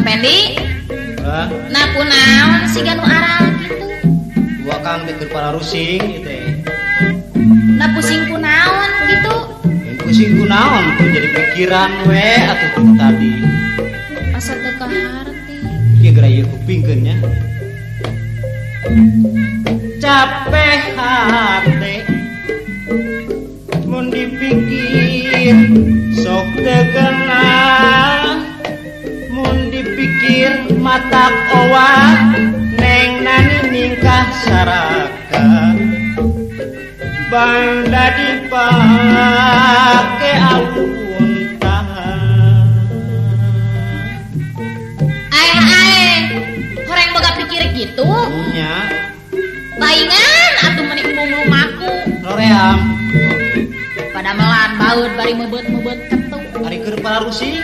Kang Pendi? Hah? Nah kunaon siga nu aral kitu? Dua Kang teh keur pararusing ieu teh. Nah pusing kunaon kitu? Pusing kunaon tuh jadi pikiran we atuh tuh tadi. Asa teu kaharti. Ieu geura ieu kupingkeun nya. Capek hate mun dipikir sok teu genah, mun dipikir matak owah neng nani ningkah saraka banda dipake alun tahan. Aeh aeh, horeng boga pikir kitu nya. Paingan atuh meni embung lumaku. Roream. Pada melan baut bari meubeut-meubeut ketu. Ari keur pararusing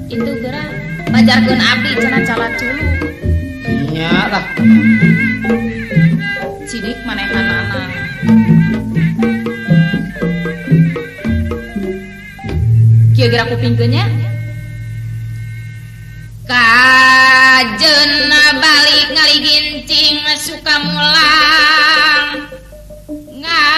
itu geura bajarkeun abdi cenah calaculu. Nya lah. Sidik manehanana. Kieu geura kupingkeun nya. Kajeuna balik ngaligincing suka mulang ngalong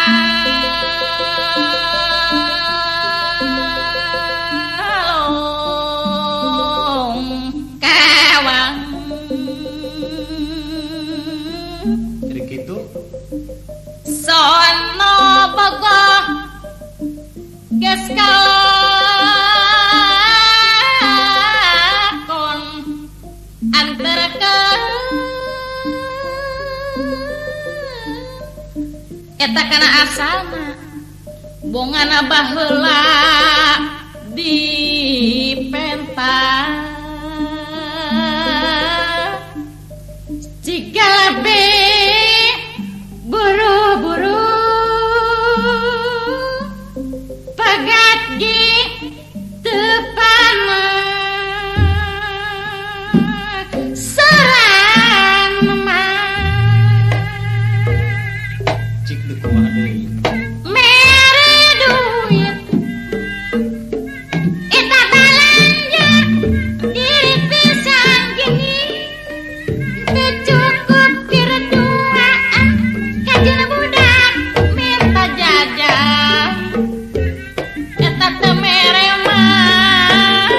kewang. Jadi kitu. Sono bogoh geus kalakon anterkeun eta kana asalna bongana baheula dipenta jika lebih buru-buru pegat di depan serang mah. Cik deui kumaha deui? Mere duit eta balanja diri pisan gini teu cukup pirduaan kajeun budak minta jajan eta teu mere mah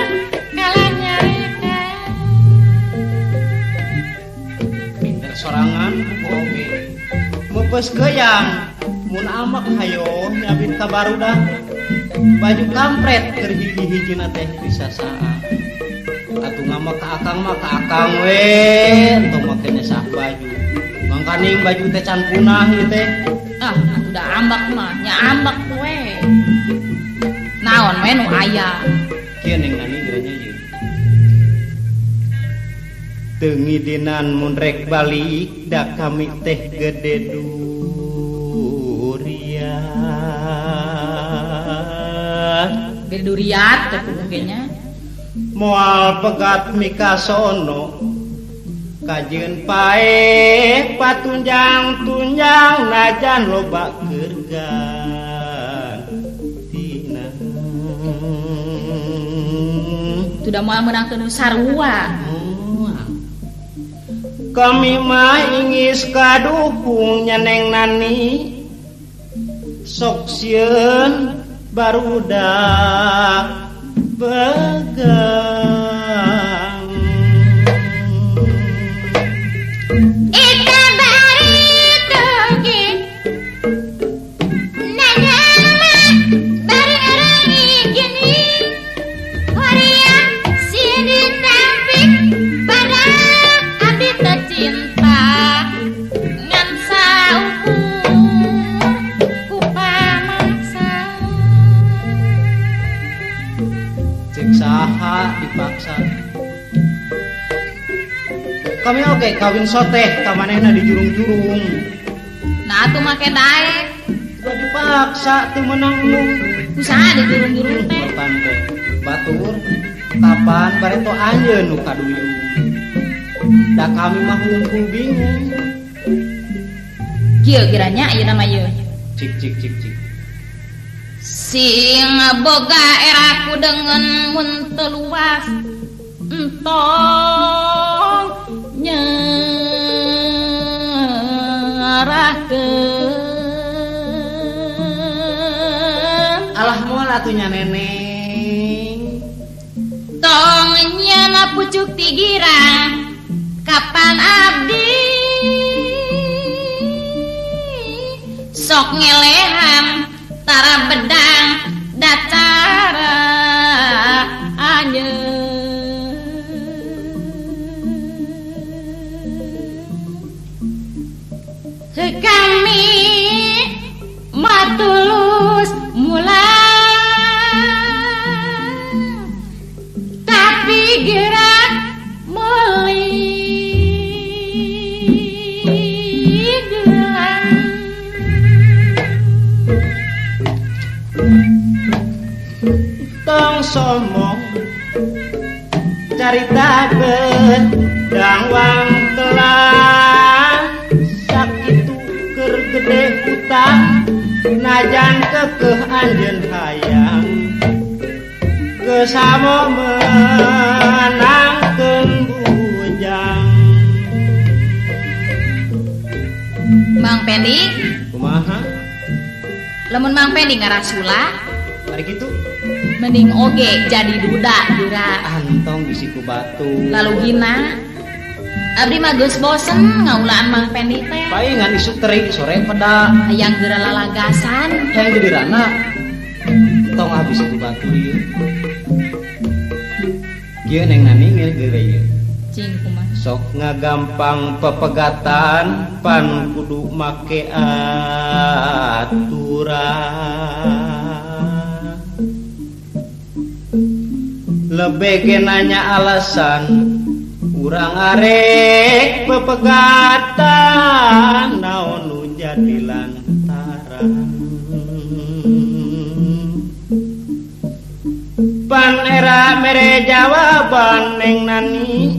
kalah nyarita. Pinter sorangan oge. Meupeus keuyang mun amak hayo nyabit ka barudak baju kampret keur hiji-hijina teh bisa saa. Atuh ngamak ka akang mah ka akang we entong make nyesah baju. Mangkaning baju teh can punah ieu teh. Ah, atuh da ambak mah nya ambak we. Naon we nu aya? Kieu neng nani geura nya ieu. Teu ngidinan mun rek balik da kami teh gede durian. Gede duriat teh kudu ge nya. Moal pegat mikasono kajeun paeh patunjang-tunjang najan loba keur gantina. Tuh da moal meunangkeun nu sarua. Kami mah ingis kadukung nya neng nani sok sieun barudak begang. Eta bari toge nanya mah bari ngarani gini hoream sieun ditampik pada abdi teu cinta ngan saukur ku pamaksa. Cek saha dipaksa. Kami oge kawin soteh ka manehna di jurung-jurung. Nah atuh make daek. Udah dipaksa teu meunang lu. Ku saha di jurung-jurung teh? Kapan teh? Batur kapan bareto anjeun nu kaduyung. Da kami mah hungkul bingung. Kieu kiranya ayeuna mah ieu. Cik cik cik cik. Sing boga eraku dengan mun teu luas. Entong nyerahkeun. Alah moal atuh nya neneng. Tong nyana pucuk tigira kapan abdi sok ngelehan tara bedang dacara anjeun. Kami matulus mulang tapi gerak meuli gelang. Tong sombong carita bedang wang telang sakitu keur gede hutang najan kekeh anjeun hayang kesamo menangkeun bujang. Mang Pendi kumaha? Lamun Mang Pendi ngarasula ari kitu mending oge jadi duda dura. Antong bisi ku batu. Lalu gina abdi mah geus bosen ngaulaan Mang Pendi teh. Paingan isuk terik sore peda. Hayang geura lalagasan. Hayang jadi rana. Tong ah bisi ku batu ieu. Kieu neng nani geura ieu. Cing kumaha? Sok ngagampang pepegatan pan kudu make aturan. Lebih ge nanya alasan urang arek pepegatan naon nu jadi lantaran. Pan era mere jawaban neng nani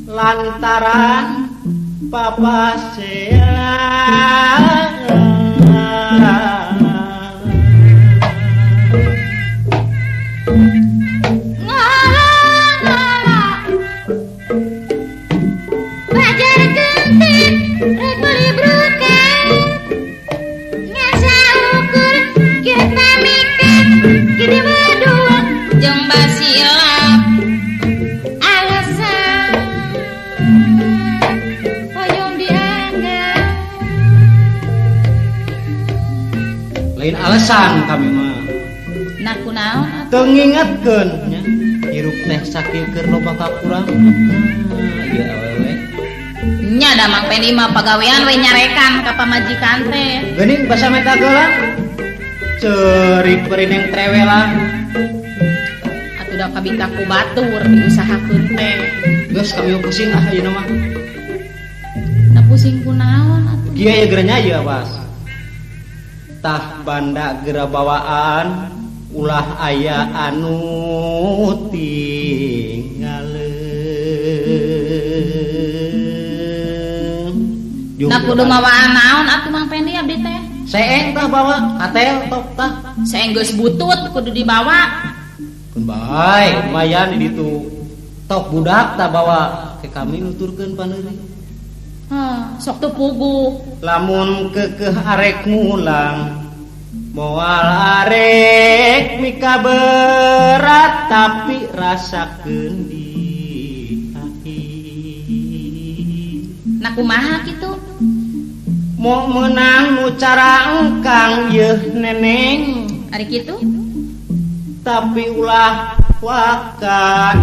lantaran papasean. Lain alasan kami mah. Nah kunaon atuh? Teu ngingetkeun nya. Hirup teh sakieu keur loba kakurangan. Ieu awewe. Nya da Mang Pendi mah pagawean we nyarekan ka pamajikan teh. Geuning basa meta geula. Ceurik perineng trewelan. Atuh da kabita ku batur diusahakeun teh. Geus kami pusing ah ayeuna mah. Da pusing kunaon atuh? Kieu ye geura nya ieu awas. Tah banda geura bawaan ulah aya anu tinggaleun. Nah kudu mawaan naon atuh Mang Pendi abdi teh? Seeng tah bawa, katel tok tah. Seeng geus butut kudu dibawa. Keun bae, lumayan di ditu. Tok budak tah bawa ke kami nuturkeun paneuri. Hah, sok teu puguh. Lamun kekeh arek ngulang moal arek mika berat tapi rasakeun di hati. Nah kumaha kitu? Mo meunang nu cara engkang yeuh neneng. Ari kitu? Tapi ulah waka.